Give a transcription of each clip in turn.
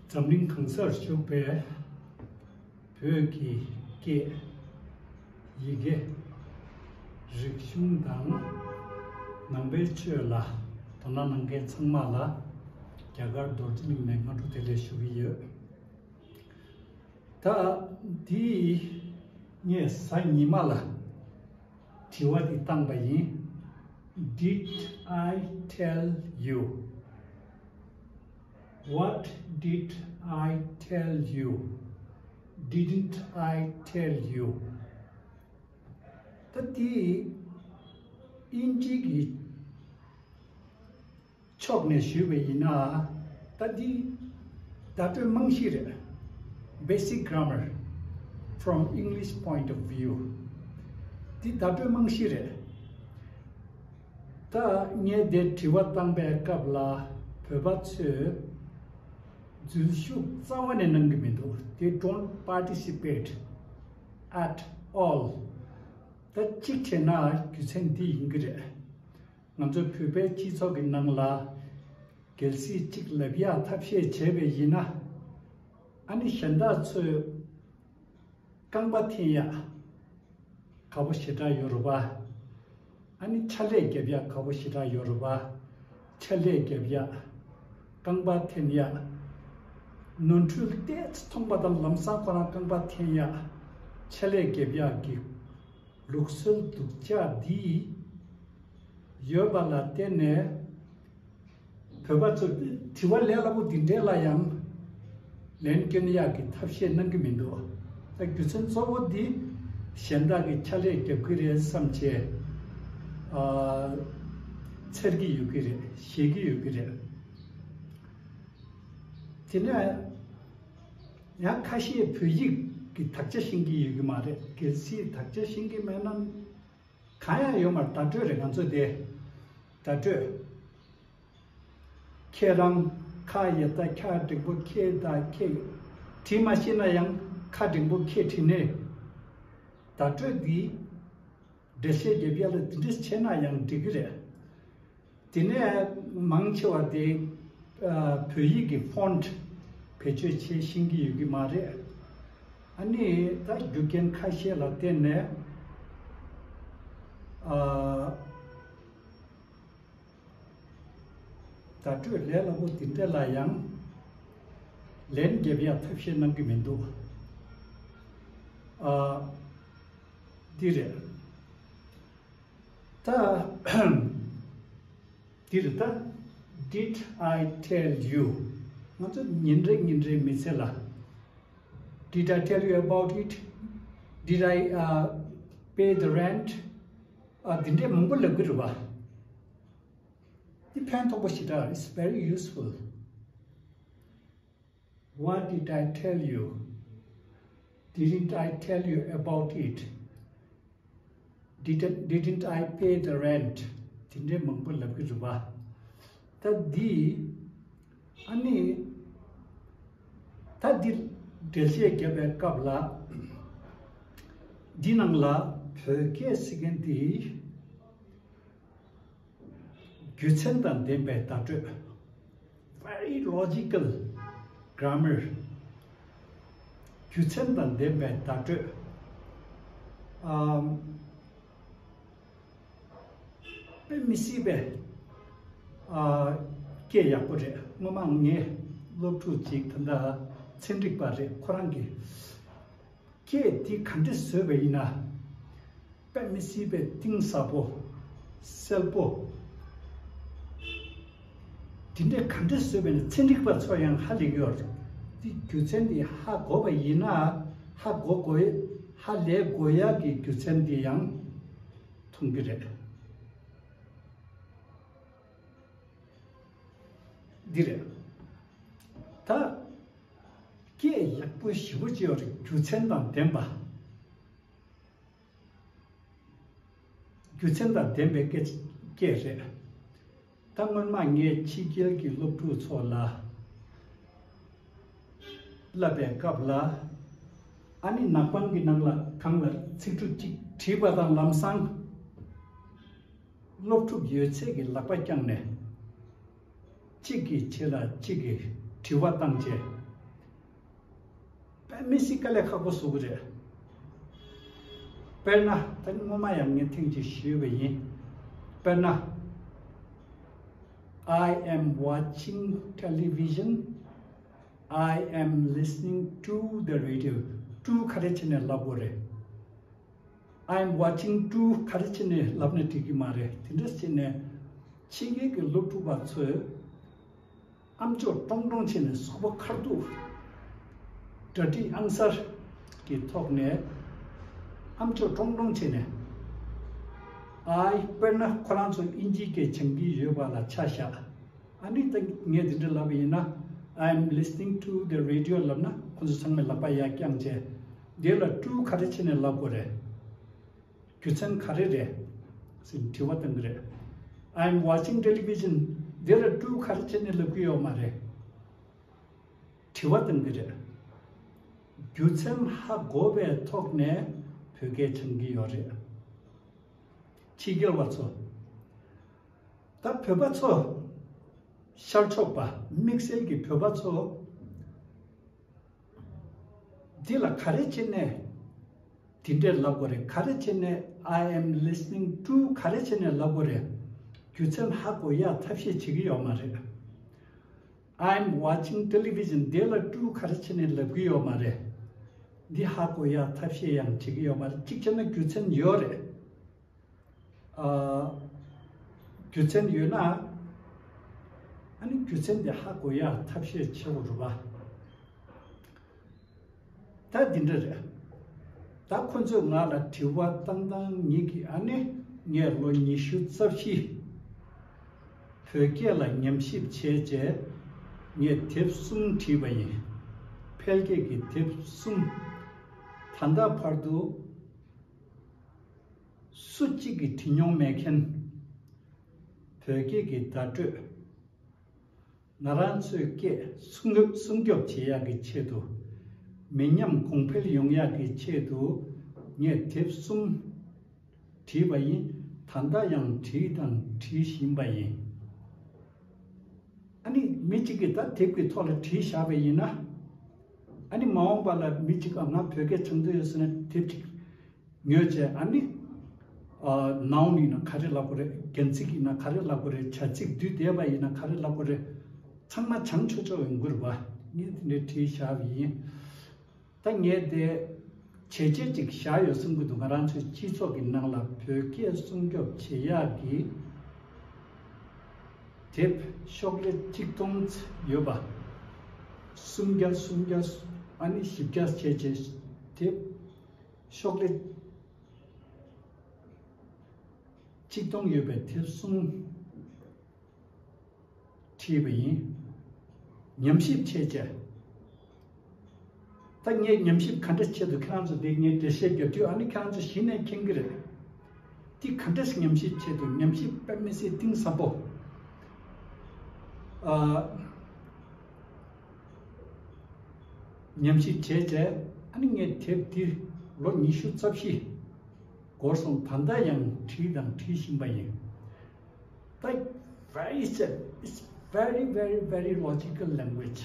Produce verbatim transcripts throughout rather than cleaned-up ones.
འཛམ་གླིང་གང་སར་བཞུགས་པའི་བོད་ཀྱི་སྐད། ཡི་གེ། རིག་གཞུང་དང་ནང་པའི་ཆོས་ལ་དོ་སྣང་གནང་མཁན་ཚང་མ་ལ་རྒྱ་གར་རྡོ་རྗེ་གླིང་ནས་སྔ་དྲོ་བདེ་ལེགས་ཞུ་གི་ཡོད། ད་འདི་ངས་གཟའ་ཉི་མ་ལ་དྲི་བ་འདི་བཏང་པ་ཡིན། Did I tell you? What did I tell you? Didn't I tell you? ད་འདི་དབྱིན་ཇི་གི་ཕྱོགས་ནས་ཞུས་པ་ཡིན་ན། ད་འདི་བརྡ་སྤྲོད་རྨང་གཞི་རེད། Basic grammar from English point of view. འདི་བརྡ་སྤྲོད་རྨང་གཞི་རེད། ད་ངས་དེ་དྲི་བ་བཏང་པའི་སྐབས་ལ་བོད་པ་ཚོས་འཛུལ་ཞུགས་རྩ་བ་ནས་གནང་གི་མི་འདུག They don't participate at all. ད་གཅིག་བྱས་ན་རྒྱུ་མཚན་འདི་ཡིན་གྱི་རེད། ང་ཚོ་བོད་པའི་སྤྱི་ཚོགས་ཀྱི་ནང་ལ་གལ་སྲིད་གཅིག་ལབ་ཡག་ཐབས་ཤེས་བྱས་པ་ཡིན་ན། ཨ་ནི་གཞན་དག་ཚོས་རྐང་པ་འཐེན་ཡག་དགའ་པོ་ཞེ་དྲག་ཡོད་རེད་པ། ཨ་ནི་ཕྱག་ལས་རྒྱབ་ཡག་དགའ་པོ་ཞེ་དྲག་ཡོད་རེད་པ། ཕྱག་ལས་རྒྱབ་ཡག་རྐང་པ་འཐེན་ཡག་ནོར་འཁྲུལ་ཏོག་ཙམ་མཐོང་པ་དང་ལམ་སང་ཁོ་རང་རྐང་པ་འཐེན་ཡག་ཕྱག་ལས་རྒྱབ་ཡག་གི་ལུགས་སྲོལ་སྡུག་ཅག་འདི་ཡོད་པ་ལ་བརྟེན་ནས། བོད་པ་ཚོས་དྲི་བ་ལས་སླ་པོ་འདི་འདྲས་ལ་ཡང་ལན་སྐྱོན་ཡག་གི་ཐབས་ཤེས་གནང་གི་མི་འདུག་ད་རྒྱུ་མཚན་གཙོ་བོ་འདི་གཞན་དག་གིས་ཕྱག་ལས་རྒྱབ་ཀྱི་རེད་བསམ་བྱས། ཨ། འཚེར་གྱི་ཡོད་ཀྱི་རེད། ཞེད་ཀྱི་ཡོད་ཀྱི་རེད། དེ་ནས་ཡང་ཁ་ཤས་བོད་ཡིག་གི་དག་ཆ་ཤེས་ཀྱི་ཡོད་ཀྱི་མ་རེད། གལ་སྲིད་དག་ཆ་ཤེས་ཀྱི་མེད་ན། གང་ཡང་ཡོད་མ་རེད། བརྡ་སྤྲོད་རེད། ང་ཚོ་དེ་བརྡ་སྤྲོད། ཁྱེད་རང་ཁ་ཡ་བཏགས་ཁྱ་འགྲེང་བུ་ཁྱེད་དང་ཁྱེད། བྲིས་མ་ཤེས་ན་ཡང་ཁ་འགྲེང་བུ་ཁྱེད་བྲིས་ནས། བརྡ་སྤྲོད་འདི་འགྲེལ་བཤད་རྒྱབ་ཡག་ལ་འདི་འདྲས་བྱས་ན་ཡང་འགྲིག་གི་རེད། དེ་ནས་མང་ཆེ་བ་དེ་ཨ། བོད་ཡིག་གི་ཕོན་ཊི་བེད་སྤྱོད་བྱེད་ཤེས་ཀྱི་ཡོད་ཀྱི་མ་རེད། ཨ་ནི་ད་རྒྱུ་རྐྱེན་ཁ་ཤས་ལ་བརྟེན་ནས་ཨ། བརྡ་སྤྲོད་ལས་སླ་པོ་དེ་འདྲ་ལ་ཡང་ལན་རྒྱབ་ཡག་ཐབས་ཤེས་གནང་གི་མི་འདུག་ཨ། འདི་རེད། ད་འདིར་ད། Did I tell you? ང་ཚོ་ཉིན་རེ་ཉིན་རེ་མི་ཚེ་ལ། Did I tell you about it? Did I uh, pay the rent? ཨ། འདི་འདྲའི་མང་པོ་ལབ་ཀྱི་རེད་པ། འདི་ཕན་ཐོགས་པོ་ཞེ་དྲག It's very useful. What did I tell you? Didn't I tell you about it? Didn't, didn't I pay the rent? དེ་འདྲའི་མང་པོ་ལབ་ཀྱི་རེད་པ། ད་འདི། ཨ་ནི། ད་འདི་འགྲེལ་བཤད་བརྒྱབ་པའི་སྐབས་ལ། འདི་ནང་ལ་བོད་སྐད་ཟེར་མཁན་འདི། རྒྱུ་མཚན་དང་ལྡན་པའི་བརྡ་སྤྲོད། Very logical grammar. རྒྱུ་མཚན་དང་ལྡན་པའི་བརྡ་སྤྲོད། ཨམ། དཔེ་མི་སྲིད་པའི། ཨ། སྐད་ཡག་པོ་རེད། སྔོན་མ་ངའི་སློབ་ཕྲུག་ཅིག་ད་ལྟ་ཚན་རིག་པ་རེད། ཁོ་རང་གིས། སྐད་འདི་ག་འདྲས་བཟོས་པ་ཡིན་ན། དཔེ་མི་སྲིད་པའི་གཏིང་ཟབ་པོ། གསལ་པོ། འདི་འདྲས་ག་འདྲས་བཟོས་པ་ཡིན་ན་ཚན་རིག་པ་ཚོ་ཡང་ཧ་ལས་ཀྱི་ཡོད་རེད། འདི་རྒྱུ་མཚན་འདི་ཧ་གོ་བ་ཡིན་ན། ཧ་གོ་དགོས། ཧ་ལས་དགོས་ཡག་གི་རྒྱུ་མཚན་འདི་ཡང་མཐོང་གི་རེད། འདི་རེད། ད། སྐད་ཡག་པོ་ཞེ་པོ་ཅིག་ཡོད་རེད། རྒྱུ་མཚན་དང་ལྡན་པ། རྒྱུ་མཚན་དང་ལྡན་པའི་སྐད་སྐད་རེད། ད་སྔོན་མ་ངས་ཕྱི་རྒྱལ་གྱི་སློབ་ཕྲུག་ཚོ་ལ་བསླབ་པའི་སྐབས་ལ། ཨ་ནི་ནག་པང་གི་ནང་ལ་སྒང་ལ་ཚིག་གྲུབ་ཅིག་བྲིས་པ་དང་ལམ་སང་། སློབ་ཕྲུག་ཡོད་ཚད་ཀྱིས་ལག་པ་བརྐྱངས་ནས། གཅིག་གིས་གཅིག་ལ་གཅིག་གིས་དྲི་བ་བཏང་བྱས། དཔེ་མི་སྲིད་དཀའ་ལས་ཁག་པོ་བཟོ་གི་རེད། དཔེར་ན་ད་སྔོན་མ་ཡང་ངས་ཐེངས་གཅིག་ཞུས་པ་ཡིན། དཔེར་ན། I am watching television. I am listening to the radio. To ག་རེ་བྱས་ནས་ལབ་དགོས་རེད། I am watching to ག་རེ་བྱས་ནས་ལབ་ན་འགྲིག་གི་མ་རེད། དེ་འདྲ་བྱས་ནས་ཕྱི་རྒྱལ་གྱི་སློབ་ཕྲུག་པ་ཚོས་ཨམ་ཅོག་ཀྲོང་ཀྲོང་བྱས་ནས་གཟུགས་པོ་ཁ་ཐུག་གྲ་སྒྲིག་ཨང་གསར་གྱི་ཐོག་ནས་ཨམ་ཅོག་ཀྲོང་ཀྲོང་བྱས་ནས། ཨའི་དཔེར་ན་ཁོ་རང་ཚོ་དབྱིན་ཇིའི་སྐད་སྦྱང་གི་ཡོད་པ་ལ་ཆ་བཞག་ཨ་ནི་ད་ངས་འདི་འདྲ་ལབ་པ་ཡིན་ན། I am listening to the radio ལབ་ན་ཁོ་ཚོ་ཚང་མས་ལག་པ་ཡར་བརྐྱངས་བྱས། འདི་ལ་to ག་རེ་བྱས་ནས་ལབ་དགོས་རེད། རྒྱུ་མཚན་ག་རེ་རེད་ཟེར་དྲི་བ་བཏང་གི་རེད། I am watching television. འདི་ལ་to ག་རེ་བྱས་ནས་ལབ་གི་ཡོད་མ་རེད། དྲི་བ་བཏང་གི་རེད། རྒྱུ་མཚན་ཧ་གོ་བའི་ཐོག་ནས་བོད་སྐད་སྦྱང་གི་ཡོད་རེད། ཕྱི་རྒྱལ་བ་ཚོ། ད་བོད་པ་ཚོ། ཤར་ཕྱོགས་པ་དམིགས་བསལ་གྱི་བོད་པ་ཚོ། འདི་ལ་ག་རེ་བྱས་ནས་འདི་འདྲས་ལབ་དགོས་རེད། ག་རེ་བྱས་ནས་I am listening to ག་རེ་བྱས་ནས་ལབ་དགོས་རེད། རྒྱུ་མཚན་ཧ་གོ་ཡག་ཐབས་ཤེས་བྱེད་ཀྱི་ཡོད་མ་རེད། I am watching television འདི་ལ་to ག་རེ་བྱས་ནས་ལབ་ཀྱི་ཡོད་མ་རེད། འདི་ཧ་གོ་ཡག་ཐབས་ཤེས་ཡང་བྱེད་ཀྱི་ཡོད་མ་རེད། གཅིག་བྱས་ན་རྒྱུ་མཚན་ཡོད་རེད། ཨ། རྒྱུ་མཚན་ཡོད་ན། ཨ་ནི་རྒྱུ་མཚན་དེ་ཧ་གོ་ཡག་ཐབས་ཤེས་བྱེད་དགོས་རེད་པ། ད་འདི་འདྲ་རེད། ད་ཁོ་ཚོས་ང་ལ་དྲི་བ་བཏང་བཏང་ཉིད་ཀྱིས་ཨ་ནི་ངས་ལོ་ཉི་ཤུ་རྩ་བཞི་བོད་སྐད་ལ་ཉམས་ཞིབ་བྱས་རྗེས་ངས་དེབ་གསུམ་བྲིས་པ་ཡིན། ཕལ་སྐད་ཀྱི་དེབ་གསུམ། ད་ལྟ་བར་དུ། སུ་གཅིག་གིས་བྲིས་མྱོང་མེད་མཁན། བོད་སྐད་ཀྱི་བརྡ་སྤྲོད། ང་རང་ཚོའི་སྐད་སྲུང་སྐྱོབ་སྲུང་སྐྱོབ་བྱེད་ཡག་གི་ཆེད་དུ། མི་ཉམས་གོང་འཕེལ་ཡོང་ཡག་གི་ཆེད་དུ། ངས་དེབ་གསུམ་བྲིས་པ་ཡིན། ད་ལྟ་ཡང་བྲིས་དང་བྲིས་བཞིན་པ་ཡིན། ཨ་ནི་མི་གཅིག་གིས་ད་དེབ་ཀྱི་ཐོག་ལ་བྲིས་བཞག་པ་ཡིན་ན། ཨ་ནི་མ་འོངས་པ་ལ་མི་གཅིག་ག་ང་བོད་སྐད་སྦྱང་འདོད་ཡོད་ཟེར་ན་དེབ་ཅིག་ཉོས་བྱས་ཨ་ནི། ཨ། noun ཡིན་ན་ག་རེ་ལབ་དགོས་རེད། རྒྱན་ཚིག་ཡིན་ན་ག་རེ་ལབ་དགོས་རེད། བྱ་ཚིག་བསྡུས་བསྡད་པ་ཡིན་ན་ག་རེ་ལབ་དགོས་རེད། ཚང་མ་སྦྱང་ཆོག་ཆོག་ཡོང་གི་རེད་པ། ངས་དེ་འདྲའི་བྲིས་བཞག་པ་ཡིན། ད་ངས་དེ་བྱས་རྗེས་ཅིག་བཞག་ཡོད་བསམ་གྱི་འདུག་ང་རང་ཚོའི་སྤྱི་ཚོགས་ཀྱི་ནང་ལ་བོད་སྐད་སྲུང་སྐྱོབ་བྱེད་ཡག་གི་དེབ་ཤོག་ལྷེ་གཅིག་སྟོང་ཡོད་པ། སུམ་བརྒྱ་སུམ་བརྒྱ་ཨ་ནི་བཞི་བརྒྱ་བྱས་རྗེས་དེབ་ཤོག་ལྷེ་གཅིག་སྟོང་ཡོད་པའི་དེབ་གསུམ་བྲིས་པ་ཡིན། ཉམས་ཞིབ་བྱས་རྗེས། ད་ངས་ཉམས་ཞིབ་ག་འདྲ་བྱས་འདུག་ཁྱེད་རང་ཚོ་འདི་ངས་འགྲེལ་བཤད་རྒྱབ་དུས་ཨ་ནི་ཁྱེད་རང་ཚོ་གཞི་ནས་མཁྱེན་གྱི་རེད། འདི་ག་འདྲ་ཞིག་ཉམས་ཞིབ་བྱས་འདུག་ཉམས་ཞིབ་དཔེ་མི་སྲིད་གཏིང་ཟབ་པོ། ཨ། ཉམས་ཞིབ་བྱས་རྗེས་ཨ་ནི་ངས་དེབ་འདི་ལོ་ཉི་ཤུ་རྩ་བཞི་འགོར་སོང་། ད་ལྟ་ཡང་བྲིས་དང་བྲིས་བཞིན་པ་ཡིན། Like, very, it's a, it's very, very, very logical language.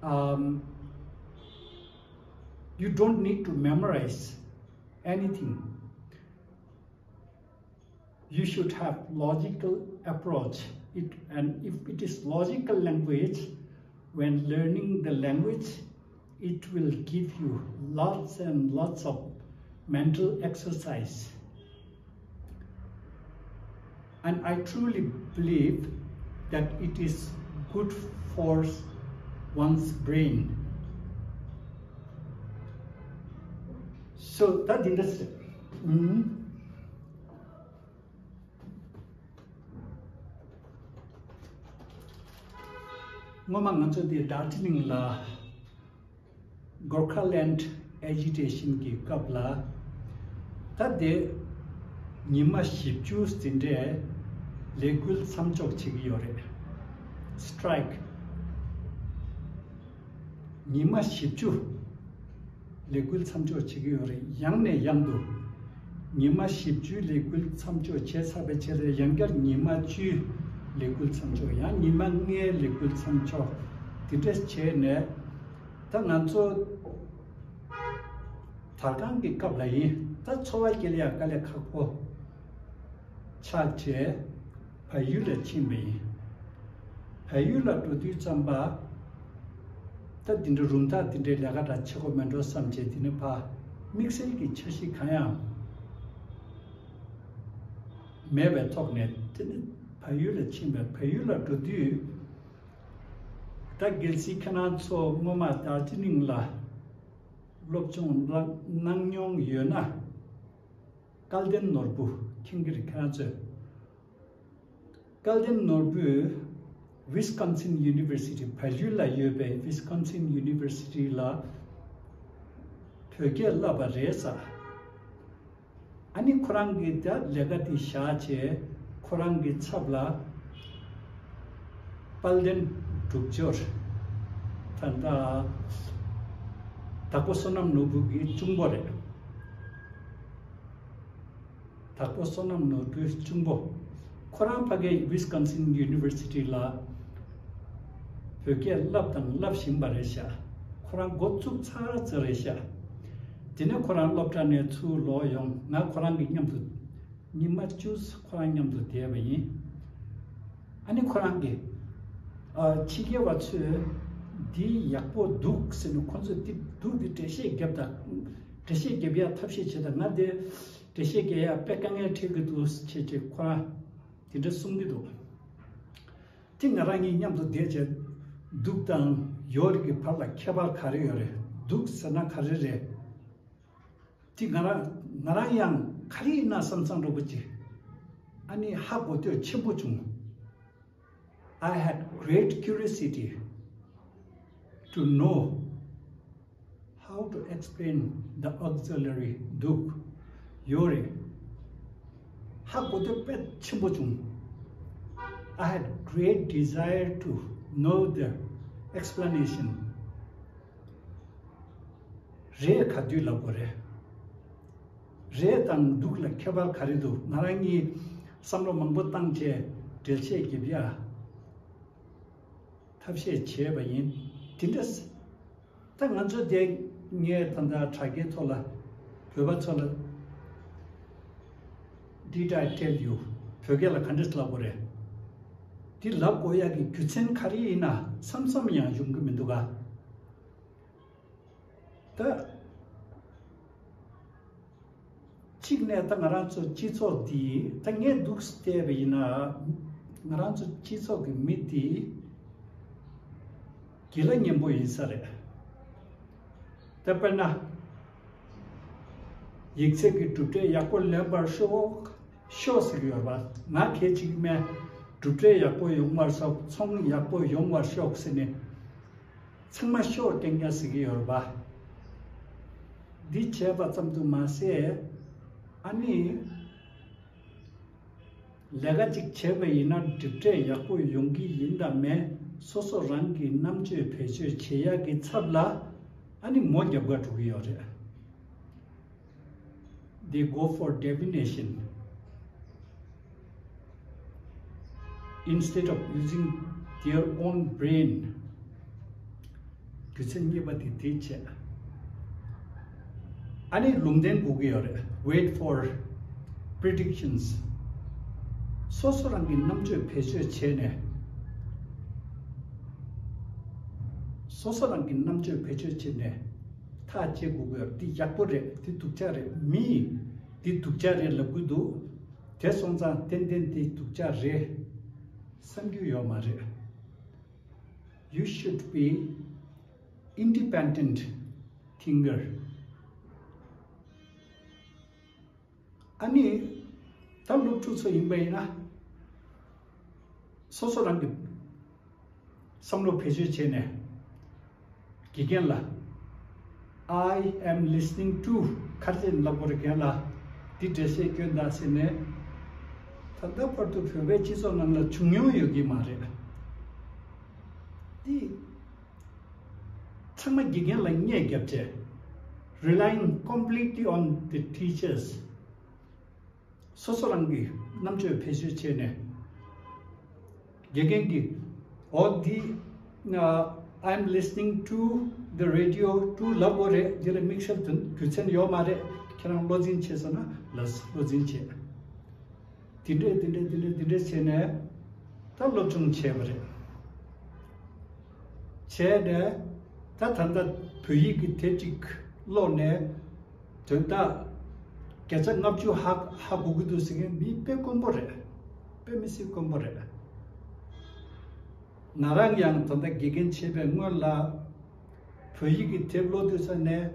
Um, you don't need to memorize anything. You should have logical approach. It, and if it is logical language, when learning the language, it will give you lots and lots of mental exercise. And I truly believe that it is good for one's brain. So that in this, mm, སྔོན་མ་ང་ཚོ་འདི་དཱར་ཇི་ལིང་ལ་Gorkhaland agitation གི་སྐབས་ལ་ད་དེ་ཉི་མ་བཞི་བཅུ་ཟིན་འདྲའི་ལས་འགུལ་མཚམས་འཇོག་བྱེད་ཀྱི་ཡོད་རེད། Strike ཉི་མ་བཞི་བཅུ། ལས་འགུལ་མཚམས་འཇོག་བྱེད་ཀྱི་ཡོད་རེད། ཡང་ནས་ཡང་དུ་ཉི་མ་བཞི་བཅུའི་ལས་འགུལ་མཚམས་འཇོག་བྱས་ཚར་བའི་ཕྱིར་ཡང་བསྐྱར་ཉི་མ་བཅུའི་ ལས་འགུལ་མཚམས་འཇོག་ཡང་ཉི་མ་ལྔའི་ལས་འགུལ་མཚམས་འཇོག་དེ་འདྲ་བྱས་ནས། ད་ང་ཚོ་དར་རྐང་གི་སྐབས་ལ་ཡིན། ད་འཚོ་བ་སྐྱེལ་ཡག་དཀའ་ལས་ཁག་པོ་ཆགས་བྱས་བལ་ཡུལ་ལ་ཕྱིན་པ་ཡིན། བལ་ཡུལ་ལ་འགྲོ་དུས་ཙམ་པ། ད་འདི་འདྲ་རུམ་ཐག་འདི་འདྲའི་ལས་ཀ་འདྲ་བྱེད་དགོས་མེད་འགྲོ་བསམ་བྱས། དེ་ནས་ཕར་དམིགས་བསལ་གྱི་འཆར་གཞི་གང་ཡང་མེད་པའི་ཐོག་ནས། དེ་ནས་བལ་ཡུལ་ལ་ཕྱིན་པས། བལ་ཡུལ་ལ་འགྲོ་དུས། ད་གལ་སྲིད་ཁྱེད་རང་ཚོ་སྔོན་མ་དར་ཇི་ལིང་ལ་སློབ་སྦྱོང་གནང་མྱོང་ཡོད་ན། སྐལ་ལྡན་ནོར་བུ་མཁྱེན་གྱི་རེད་ཁྱེད་རང་ཚོས། སྐལ་ལྡན་ནོར་བུས་Wisconsin University། བལ་ཡུལ་ལ་ཡོད་པའི་Wisconsin University ལ་བོད་སྐད་བསླབས་པ་རེད་ཟེར། ཨ་ནི་ཁོ་རང་གིས་ད་ལས་ཀ་དེ་བཞག་བྱས། ཁོ་རང་གི་ཚབ་ལ་དཔལ་ལྡན་འབྲུག་སྦྱོར། ད་ལྟ་དྭགས་པོ་བསོད་ནམས་ནོར་བུ་གི་གཅུང་པོ་རེད། དྭགས་པོ་བསོད་ནམས་ནོར་བུའི་གཅུང་པོ། ཁོ་རང་ཕ་གིའི་Wisconsin University ལ་བོད་སྐད་བསླབས་དང་བསླབ་བཞིན་པ་རེད་ཤག་ཁོ་རང་འགོ་བཙུགས་ཚར་ཚར་རེད་ཤག་དེ་ནས་ཁོ་རང་སློབ་གྲྭ་ནས་ཚུར་ལོག་ཡོང་། ང་ཁོ་རང་གི་མཉམ་དུ་ཉི་མ་བཅུ་ཁོ་རང་མཉམ་དུ་བསྡད་པ་ཡིན། ཨ་ནི་ཁོ་རང་གིས་ཨ། ཕྱི་རྒྱལ་བ་ཚོས་འདི་ཡག་པོ་འདུག་ཟེར་ནས། ཁོ་ཚོས་འདི་འདུག་འདི་འགྲེལ་བཤད་རྒྱབ་དང་། འགྲེལ་བཤད་རྒྱབ་ཡག་ཐབས་ཤེས་བྱེད་དང་། ང་འདི་འགྲེལ་བཤད་རྒྱག་ཡག་དཔེ་དཀའ་ངལ་འཕྲད་ཀྱི་འདུག་ཅེས་ཅེས་ཁོ་རང་དེ་འདྲ་གསུང་གི་འདུག་དེ་ང་རང་གཉིས་མཉམ་དུ་བསྡད་བྱས། འདུག་དང་ཡོད་རིགས་ཀྱི་བར་ལ་ཁྱད་པར་ག་རེ་ཡོད་རེད། འདུག་ཟེར་ན་ག་རེ་རེད། དེ་ང་རང་ང་རང་ཡང་ག་རེ་ཡིན་ན་བསམ་བསམ་འདྲ་པོ་ཅིག་ཨ་ནི་ཧ་གོ་འདོད་ཆེན་པོ་བྱུང་། I had great curiosity to know how to explain the auxiliary འདུག་ཡོད་རེད། ཧ་གོ་འདོད་དཔེ་ཆེན་པོ་བྱུང་། I had great desire to know the explanation. རེད་ག་དུས་ལབ་དགོས་རེད། རེད་དང་འདུག་ལ་ཁྱད་པར་ག་རེ་འདུག་ང་རང་གཉིས་བསམ་བློ་མང་པོ་བཏང་བྱས་འགྲེལ་བཤད་རྒྱབ་ཡ་ཐབས་ཤེས་བྱས་པ་ཡིན། དེ་འདྲ་ད་ང་ཚོ་དེ་ངས་ད་ལྟ་དྲ་རྒྱའི་ཐོག་ལ་བོད་པ་ཚོ་ལ། Did I tell you? བོད་སྐད་ལ་ག་འདྲས་ལབ་དགོས་རེད། འདི་ལབ་དགོས་ཡག་གི་རྒྱུ་མཚན་ག་རེ་ཡིན་ན་བསམ་བསམ་ཡང་ཡོང་གི་མི་འདུག་ག་ད་གཅིག་ནས་ད་ང་རང་ཚོ་སྤྱི་ཚོགས་འདི་ད་ངས་འདུག་བལྟས་པ་ཡིན་ན། ང་རང་ཚོ་སྤྱི་ཚོགས་ཀྱི་མི་འདི་དགེ་ལ་གཉེན་པོ་ཡིན་ས་རེད། ད་དཔེར་ན། ཡིག་ཚད་ཀྱི་གྲུབ་འབྲས་ཡག་པོ་ལེན་པར་ཤོག་ཤོག་ཟེར་གྱི་ཡོད་པ། ང་གལ་ཆེ་གི་མེད། གྲུབ་འབྲས་ཡག་པོ་ཡོང་བར་ཤོག་ཚོང་ཡག་པོ་ཡོང་བར་ཤོག་ཟེར་ནས། ཚང་མ་ཤོག་རྐྱང་རྐྱང་ཟེར་གྱི་ཡོད་རེད་པ། འདི་བྱས་པ་ཙམ་དུ་མ་ཟད། ཨ་ནི། ལས་ཀ་ཅིག་བྱས་པ་ཡིན་ན་གྲུབ་འབྲས་ཡག་པོ་ཡོང་གི་ཡིན་དང་མེད། སོ་སོ་རང་གི་རྣམ་དཔྱོད་བེད་སྤྱོད་བྱེད་ཡག་གི་ཚབ་ལ་ཨ་ནི་མོ་རྒྱབ་ག་འགྲོ་གི་ཡོད་རེད། They go for divination instead of using their own brain. རྒྱུ་མཚན་གཉིས་པ་དེ་དེ་བྱས། ཨ་ནི་ལུང་བསྟན་དགོས་ཀྱི་ཡོད་རེད། Wait for predictions. སོ་སོ་རང་གི་རྣམ་དཔྱོད་བེད་སྤྱོད་བྱས་ནས། སོ་སོ་རང་གི་རྣམ་དཔྱོད་བེད་སྤྱོད་བྱས་ནས་ཐག་བཅད་དགོས་ཀྱི་ཡོད་རེད། འདི་ཡག་པོ་རེད། འདི་སྡུག་ཅག་རེད། མི་ཡིས་འདི་སྡུག་ཅག་རེད་ལབ་ཀྱི་འདུག་དེ་སོང་ཙང་ཏན་ཏན་འདི་སྡུག་ཅག་རེད་བསམ་རྒྱུ་ཡོད་མ་རེད། You should be independent thinker. ཨ་ནི་ད་སློབ་ཕྲུག་ཚོ་ཡིན་པ་ཡིན་ན། སོ་སོ་རང་གི་བསམ་བློ་བེད་སྤྱོད་བྱས་ནས། དགེ་རྒན་ལ། I am listening to. ག་རེ་ལབ་དགོས་རེད། རྒན་ལགས། འདི་འགྲེལ་བཤད་སྐྱོན་དང་ཟེར་ནས། ད་ལྟ་བར་དུ་བོད་པའི་སྤྱི་ཚོགས་ནང་ལ་བྱུང་མྱོང་ཡོད་ཀྱི་མ་རེད། འདི་ཚང་མ་དགེ་རྒན་ལ་བརྙས་བརྒྱབ་བྱས། Relying completely on the teachers. སོ་སོ་རང་གི་རྣམ་དཔྱོད་བེད་སྤྱོད་བྱས་ནས། དགེ་རྒན་གྱིས། འོ་འདི། ཨ། I'm listening to the radio to ལབ་དགོས་རེད། འདི་ལ་དམིགས་བསལ་དོན་རྒྱུ་མཚན་ཡོད་མ་རེད། ཁྱེད་རང་བློ་འཛིན་བྱས་སོང་ན་ལགས་སོ། བློ་འཛིན་བྱས། དེ་འདྲས་དེ་འདྲས་དེ་འདྲས་དེ་འདྲས་བྱས་ནས་ད་སློབ་སྦྱོང་བྱས་པ་རེད། བྱས་ནས་ད་ད་ལྟ་བོད་ཡིག་གི་དེབ་ཅིག་ཀློག་ནས་དོན་དག་བརྒྱ་ཆ་ལྔ་བཅུ་ཧ་ཧ་གོ་གི་འདུག་ཟེར་མཁན་མི་དཔེ་དཀོན་པོ་རེད། དཔེ་མི་སྲིད་དཀོན་པོ་རེད། ང་རང་ཡང་ད་ལྟ་དགེ་རྒན་བྱས་པའི་སྔོན་ལ་བོད་ཡིག་གི་དེབ་ཀློག་དུས་ཙ་ནས་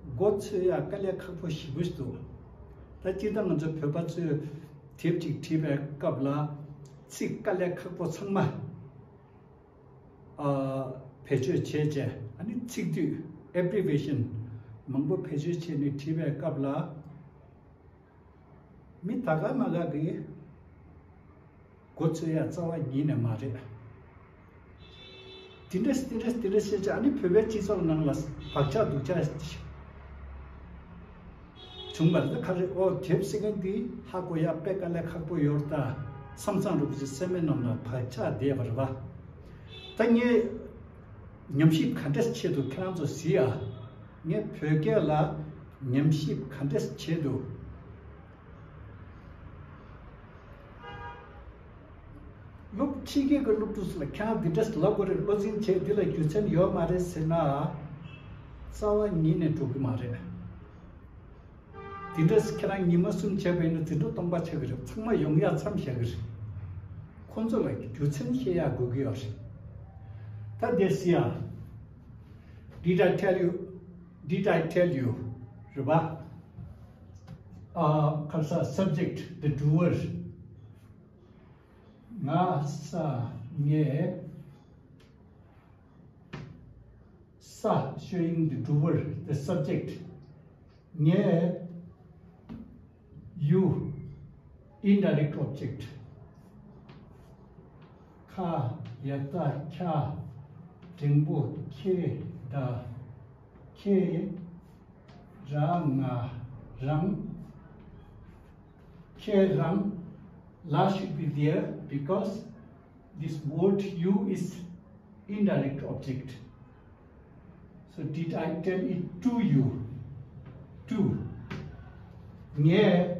མགོ་ཚོས་ཡག་དཀའ་ལས་ཁག་པོ་ཞེ་པོ་ཞིག་འདུག། ད་སྤྱིར་བཏང་ང་ཚོ་བོད་པ་ཚོས་དེབ་ཅིག་བྲིས་པའི་སྐབས་ལ་ཚིག་དཀའ་ལས་ཁག་པོ་ཚང་མ་ཨ་བེད་སྤྱོད་བྱས་རྗེས། ཨ་ནི་ཚིག་སྡུད་abbreviation མང་པོ་བེད་སྤྱོད་བྱས་ནས་བྲིས་པའི་སྐབས་ལ། མི་ད་ག་མ་ག་གི་མགོ་ཚོས་ཡ་རྩ་བ་ཉིད་ནས་མ་རེད། དེ་འདྲ་དེ་འདྲ་དེ་འདྲ་བཤད་ཅིག། ཨ་ནི་བོད་པའི་སྤྱི་ཚོགས་ནང་ལ་བག་ཆགས་སྡུག་ཅག་བྱུང་བ་རེད། ཁ་རེ་ཨོ་དེབ་ཟེར་མཁན་འདི་ཧ་གོ་ཡ་དཔེ་དཀའ་ལས་ཁག་པོ་ཡོད་རེད་ད་བསམ་བསམ་རུ་བྱེད་སེམས་མེད་ནང་ལ་བག་ཆགས་བསྡད་པ་རེད་པ། ད་ངས་ཉམས་ཞིབ་ག་འདྲས་ཆེད་དུ་ཁྱེད་རང་ཚོ་གཟིགས་ཨ། ངས་བོད་སྐད་ལ་ཉམས་ཞིབ་ག་འདྲས་ཆེད་དུ། སློབ་ཕྱི་རྒྱལ་གྱི་སློབ་ཕྲུག་ཚོ་ལ་ཁྱེད་རང་འདི་འདྲས་ལབ་དགོས་རེད། བློ་འཛིན་བྱས་འདི་ལ་རྒྱུ་མཚན་ཡོད་མ་རེད་ཟེར་ན། རྩ་བ་ཉིད་ནས་འགྲོ་གི་མ་རེད། དེ་འདྲས་ཁྱེད་རང་ཉི་མ་གསུམ་བྱས་པ་ཡིན་ན་དེ་འདྲ་སྟོང་པ་ཆགས་ཀྱི་རེད། ཚང་མ་ཡོང་ཡག་མཚམས་བཞག་གི་རེད། ཁོང་ཚོ་ལ་རྒྱུ་མཚན་བཤད་ཡག་དགོས་ཀྱི་ཡོད་རེད། ད་དེ་སི་ཡ། Did I tell you? Did I tell you? རེད་པ། ཨ། ཁ་ས་subject the doer. ང་ས་ངས། ས་showing the doer, the subject. ངས། you indirect object. ཁ་ཡ་ད་ཁྱ་འགྲེང་བུ་ཁྱེ་ད་ཁྱེ་ར་ང་རང་། ཁྱེད་རང་ལ་should be there because this word you is indirect object. So did I tell it to you? To. ངས་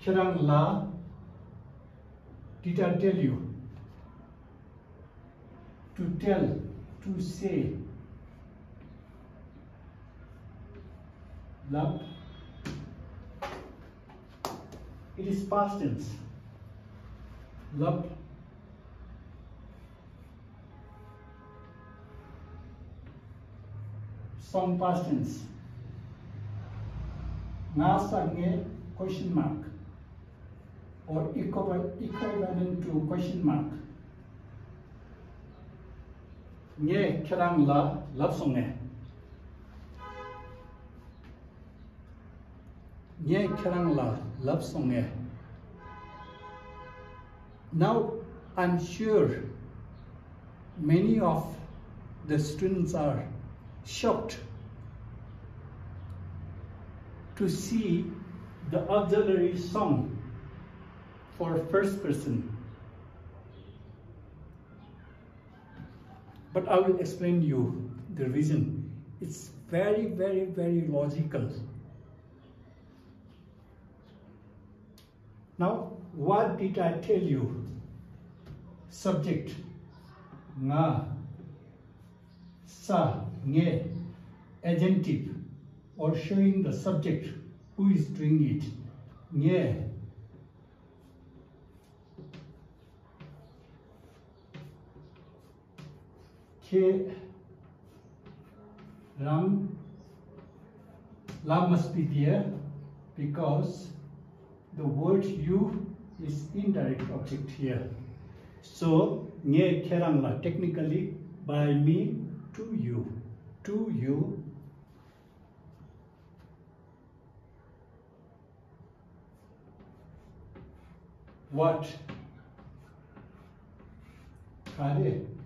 ཁྱེད་རང་ལ། Did I tell you? To tell, to say. ལབ། It is past tense. ལབ། སོང་། Past tense. ང་ས་ངས། Question mark. Or equiva- equivalent to question mark. ངས་ཁྱེད་རང་ལ་ལབ་སོང་ངས། ངས་ཁྱེད་རང་ལ་ལབ་སོང་ངས། Now I'm sure many of the students are shocked to see the auxiliary song for first person. But I will explain you the reason. It's very, very, very logical. Now, what did I tell you? Subject. ང་། ས་ངས། Agentive, or showing the subject who is doing it. ངས། ཁྱེད་རང་ལ། must be there because the word you is indirect object here. So ངས་ཁྱེད་རང་ལ། Technically, by me to you, to you. What? ག་རེ།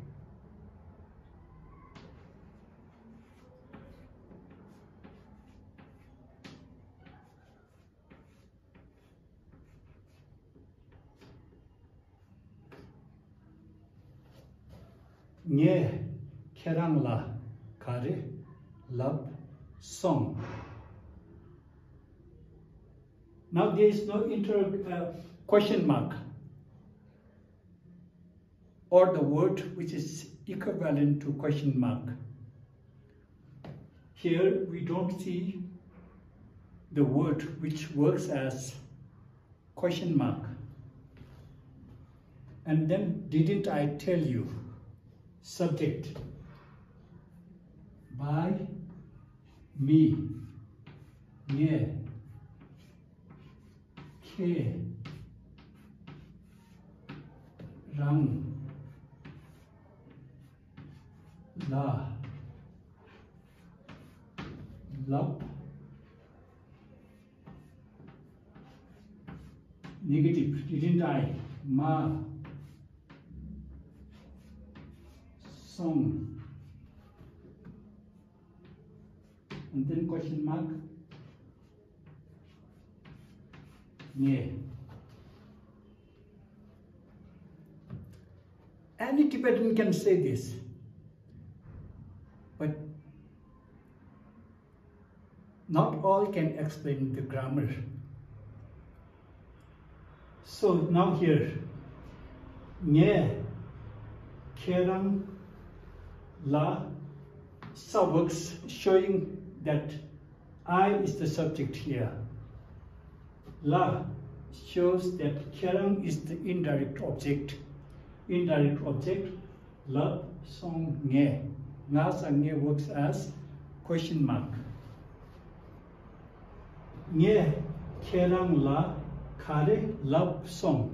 ངས་ཁྱེད་རང་ལ་ག་རེ་ལབ་སོང་། Now there is no inter uh, question mark or the word which is equivalent to question mark. Here we don't see the word which works as question mark. And then, didn't I tell you? Subject. By me. ངས་ཁྱེད་རང་ལ་ལབ། Negative, didn't I? མ་སོང་། And then question mark. ངས། Any Tibetan can say this, but not all can explain the grammar. So now here, ངས་ཁྱེད་རང་ལ་ས་works, showing that I is the subject here. ལ་shows that ཁྱེད་རང་is the indirect object. Indirect object. ལབ་སོང་ངས། ང་ས་ངས་works as question mark. ངས་ཁྱེད་རང་ལ་ག་རེ་ལབ་སོང་།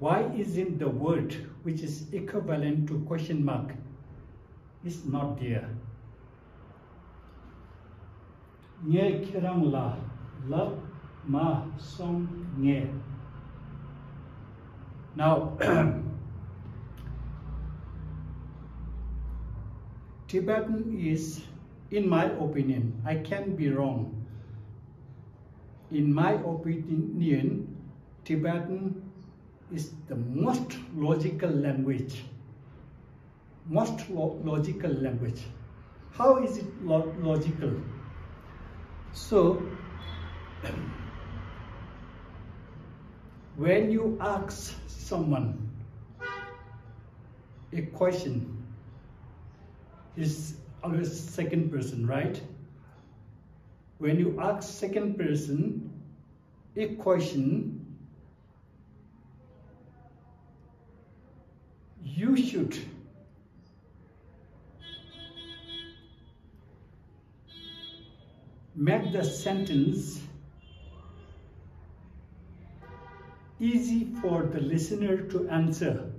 Why isn't the word which is equivalent to question mark is not there? ངས་ཁྱེད་རང་ལ་ལབ་མ་སོང་ངས། Now, Tibetan is, in my opinion, I can be wrong. In my opinion, Tibetan is the most logical language. Most lo- logical language. How is it lo- logical? So, when you ask someone a question, is always second person, right? When you ask second person a question, you should make the sentence easy for the listener to answer.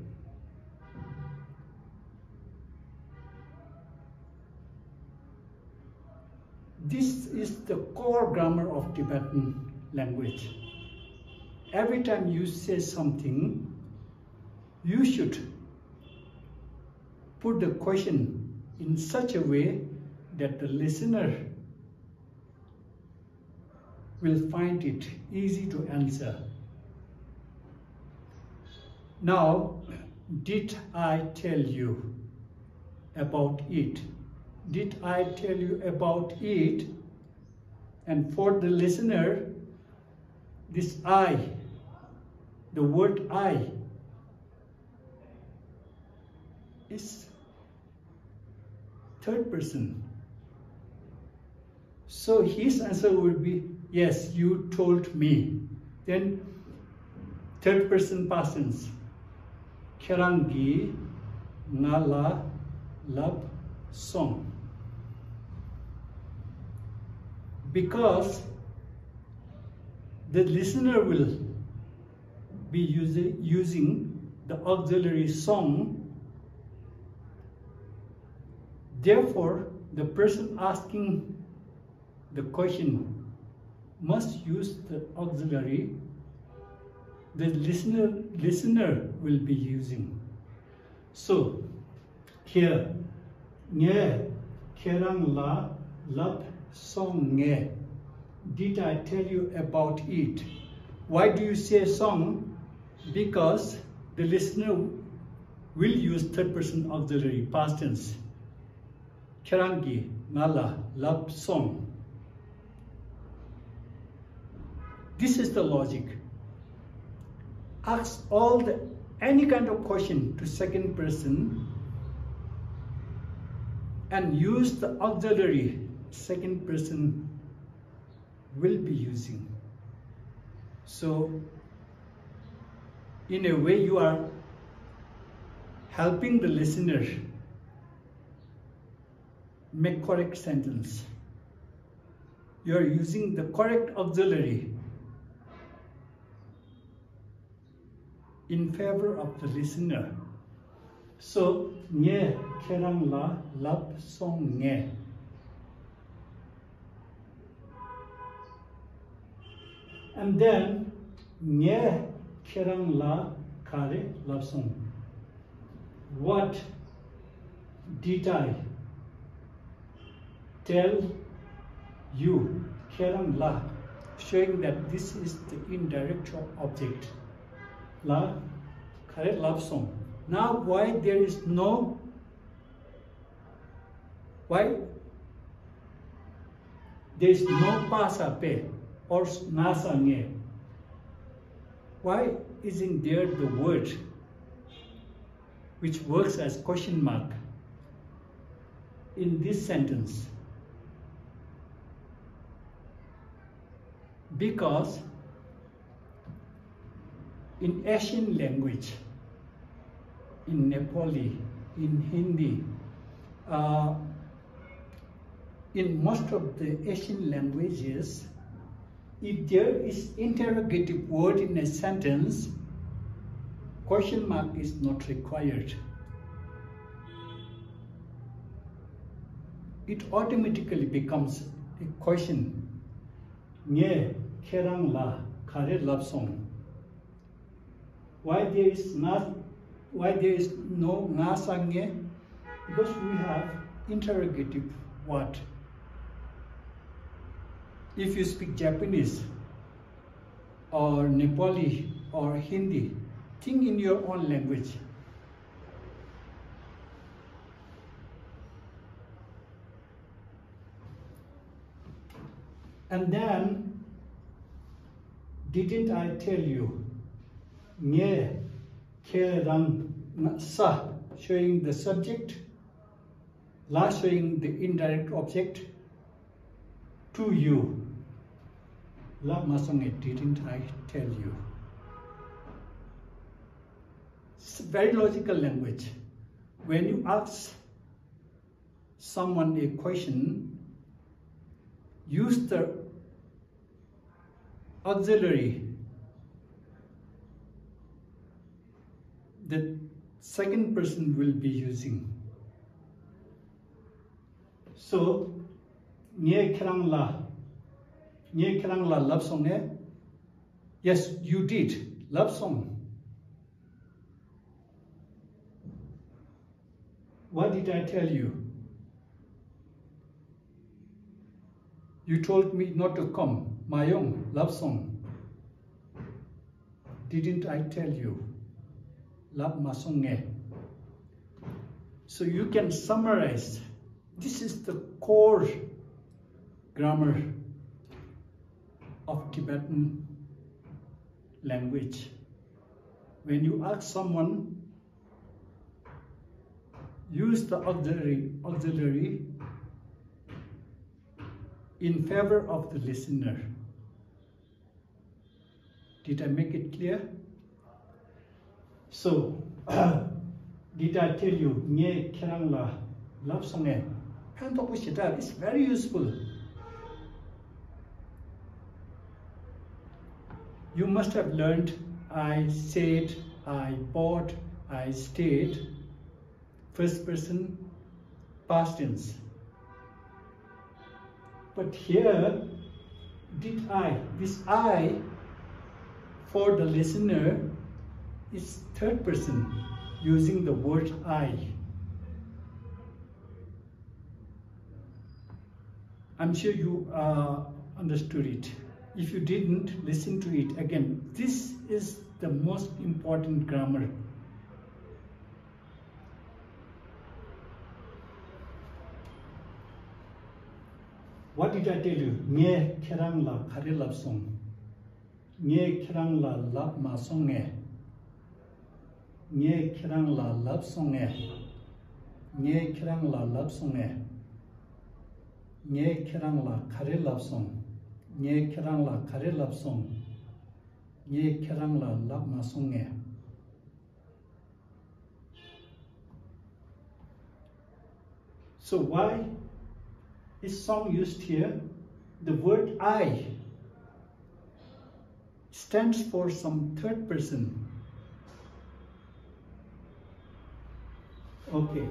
This is the core grammar of Tibetan language. Every time you say something, you should put the question in such a way that the listener will find it easy to answer. Now, did I tell you about it? Did I tell you about it? And for the listener, this I, the word I, is third person. So his answer would be, yes, you told me. Then third person past tense. ཁྱེད་རང་གིས་ང་ལ་ལབ་སོང་། Because the listener will be using, using the auxiliary song. Therefore, the person asking the question must use the auxiliary the listener, listener will be using. So, here, ངས་ཁྱེད་རང་ལ་ལབ་སོང་ངས། Did I tell you about it? Why do you say སོང་། Because the listener will use third person auxiliary past tense. ཁྱེད་རང་གིས་ང་ལ་ལབ་སོང་། This is the logic. Ask all the any kind of question to second person and use the auxiliary second person will be using. So, in a way, you are helping the listener make correct sentence. You are using the correct auxiliary in favor of the listener. So, ངས་ཁྱེད་རང་ལ་ལབ་སོང་ངས། And then, ངས་ཁྱེད་རང་ལ་ག་རེ་ལབ་སོང་། What did I tell you? ཁྱེད་རང་ལ། Showing that this is the indirect object. ལ་ག་རེ་ལབ་སོང་། Now, why there is no, why there is no པ་ས་པས or ང་ས་ངས། Why isn't there the word which works as question mark in this sentence? Because in Asian language, in Nepali, in Hindi, uh, in most of the Asian languages, if there is interrogative word in a sentence, question mark is not required. It automatically becomes a question. ངས་ཁྱེད་རང་ལ་ག་རེ་ལབ་སོང་། Why there is not, why there is no ང་ས་ངས། Because we have interrogative word. If you speak Japanese or Nepali or Hindi, think in your own language. And then, didn't I tell you? ངས་ཁྱེད་རང་ང་ས། Showing the subject, ལ། Showing the indirect object, to you. ལབ་མ་སོང་ངས། Didn't I tell you? It's a very logical language. When you ask someone a question, use the auxiliary that second person will be using. So, ངས་ཁྱེད་རང་ལ། ངས་ཁྱེད་རང་ལ་ལབ་སོང་ངས། Yes, you did. ལབ་སོང་། What did I tell you? You told me not to come. མ་ཡོང་ལབ་སོང་། Didn't I tell you? ལབ་མ་སོང་ངས། So you can summarize. This is the core grammar of Tibetan language. When you ask someone, use the auxiliary, auxiliary in favor of the listener. Did I make it clear? So, did I tell you? ངས་ཁྱེད་རང་ལ་ལབ་སོང་ངས། ཕན་ཐོགས་པོ་ཞེ་དྲག It's very useful. You must have learned I said, I bought, I stayed. First person, past tense. But here, did I, this I for the listener is third person using the word I. I'm sure you uh, understood it. If you didn't, listen to it again. This is the most important grammar. What did I tell you? ངས་ཁྱེད་རང་ལ་ག་རེ་ལབ་སོང་། ངས་ཁྱེད་རང་ལ་ལབ་མ་སོང་ངས། ངས་ཁྱེད་རང་ལ་ལབ་སོང་ངས། ངས་ཁྱེད་རང་ལ་ལབ་སོང་ངས། ངས་ཁྱེད་རང་ལ་ག་རེ་ལབ་སོང་། ངས་ཁྱེད་རང་ལ་ག་རེ་ལབ་སོང་། ངས་ཁྱེད་རང་ལ་ལབ་མ་སོང་ངས། So why is song used here? The word I stands for some third person. Okay.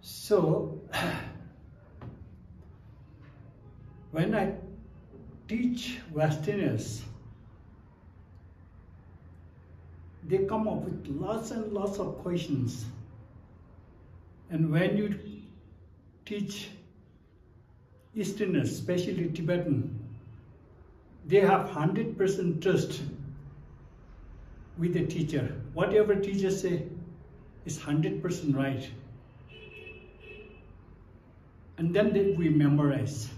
So, when I teach Westerners, they come up with lots and lots of questions. And when you teach Easterners, especially Tibetan, they have hundred percent trust with the teacher. Whatever teacher say is hundred percent right. And then they, we memorize.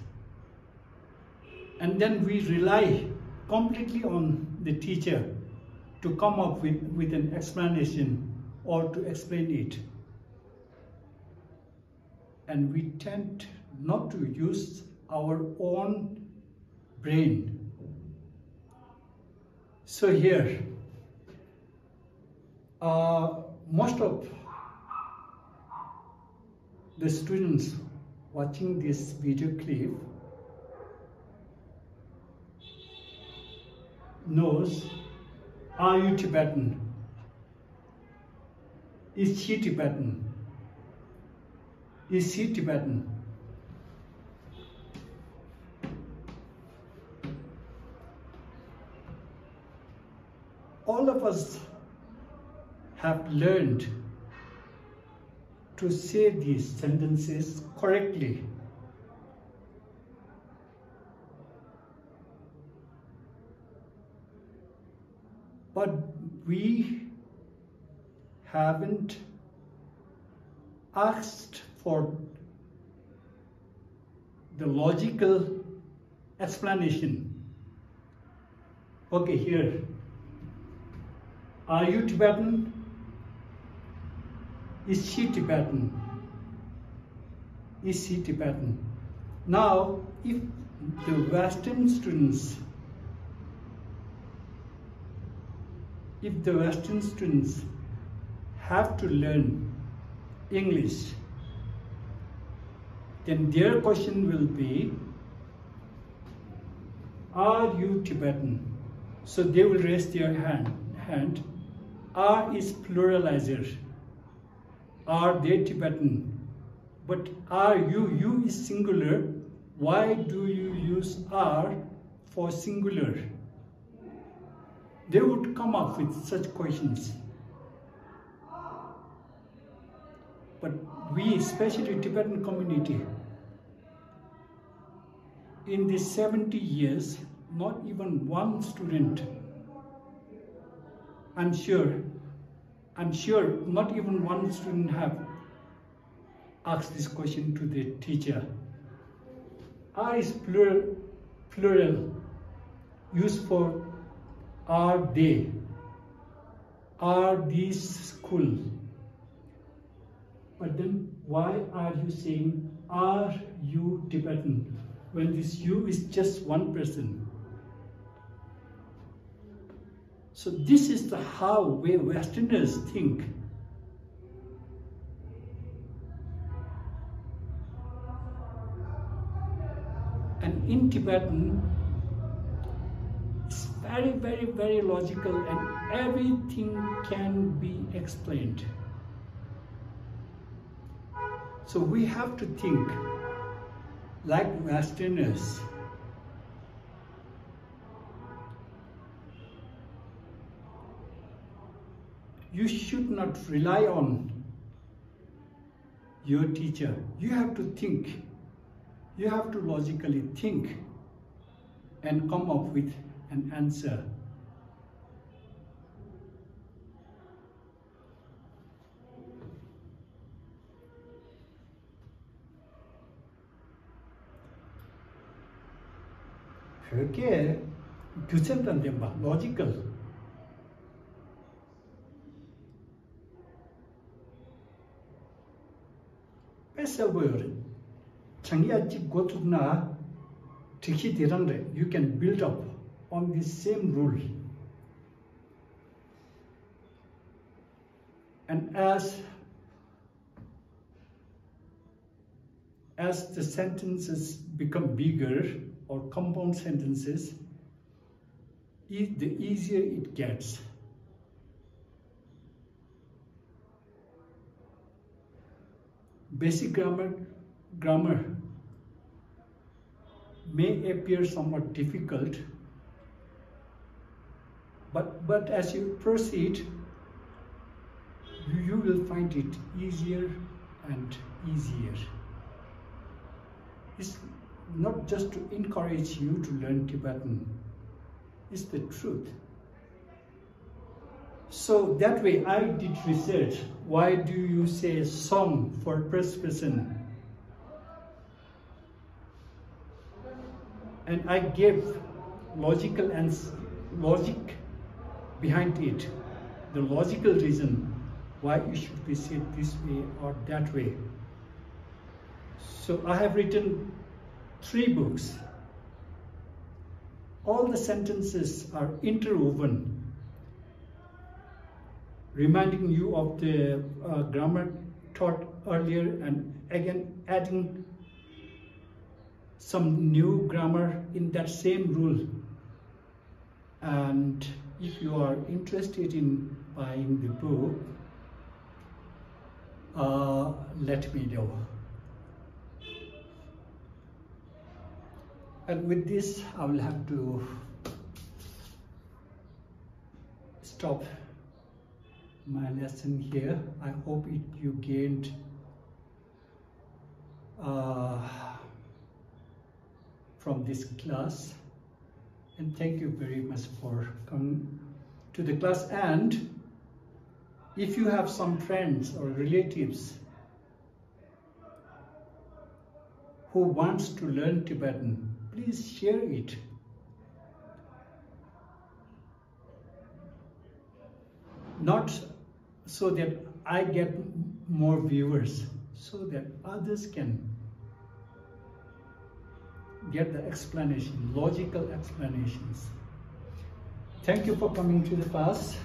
And then we rely completely on the teacher to come up with, with an explanation or to explain it. And we tend not to use our own brain. So here, uh, most of the students watching this video clip knows, are you Tibetan? Is she Tibetan? Is he Tibetan? All of us have learned to say these sentences correctly. But we haven't asked for the logical explanation. Okay, here. Are you Tibetan? Is she Tibetan? Is he Tibetan? Now, if the Western students, if the Western students have to learn English, then their question will be, are you Tibetan? So they will raise their hand. Hand. Are is pluralizer. Are they Tibetan? But are you, you is singular. Why do you use are for singular? They would come up with such questions. But we, especially Tibetan community, in these seventy years, not even one student, I'm sure, I'm sure not even one student have asked this question to the teacher. Are is plural, plural, used for are they, are these school, But then why are you saying, "Are you Tibetan?" when this "you" is just one person? So this is the how we Westerners think. And in Tibetan, it's very, very, very logical and everything can be explained. So we have to think like Westerners. You should not rely on your teacher. You have to think. You have to logically think and come up with an answer. བོད་སྐད་རྒྱུ་མཚན་དང་ལྡན་པ། ལོ་ཇི་ཀལ། དཔེ་གསལ་པོ་ཡོད་རེད། སྦྱང་ཡག་གཅིག་འགོ་བཙུགས་ན། སྒྲིག་གཞི་དེ་རང་རེད། You can build up on this same rule. And as as the sentences become bigger or compound sentences, e- the easier it gets. Basic grammar, grammar may appear somewhat difficult, but, but as you proceed, you, you will find it easier and easier. It's not just to encourage you to learn Tibetan, it's the truth. So that way I did research. Why do you say "song" for first person? And I gave logical and s- logic behind it, the logical reason why it should be said this way or that way. So I have written three books. All the sentences are interwoven, reminding you of the uh, grammar taught earlier and again adding some new grammar in that same rule. And if you are interested in buying the book, uh, let me know. And with this, I will have to stop my lesson here. I hope it, you gained uh, from this class. And thank you very much for coming to the class. And if you have some friends or relatives who wants to learn Tibetan, please share it. Not so that I get more viewers, so that others can get the explanation, logical explanations. Thank you for coming to the class.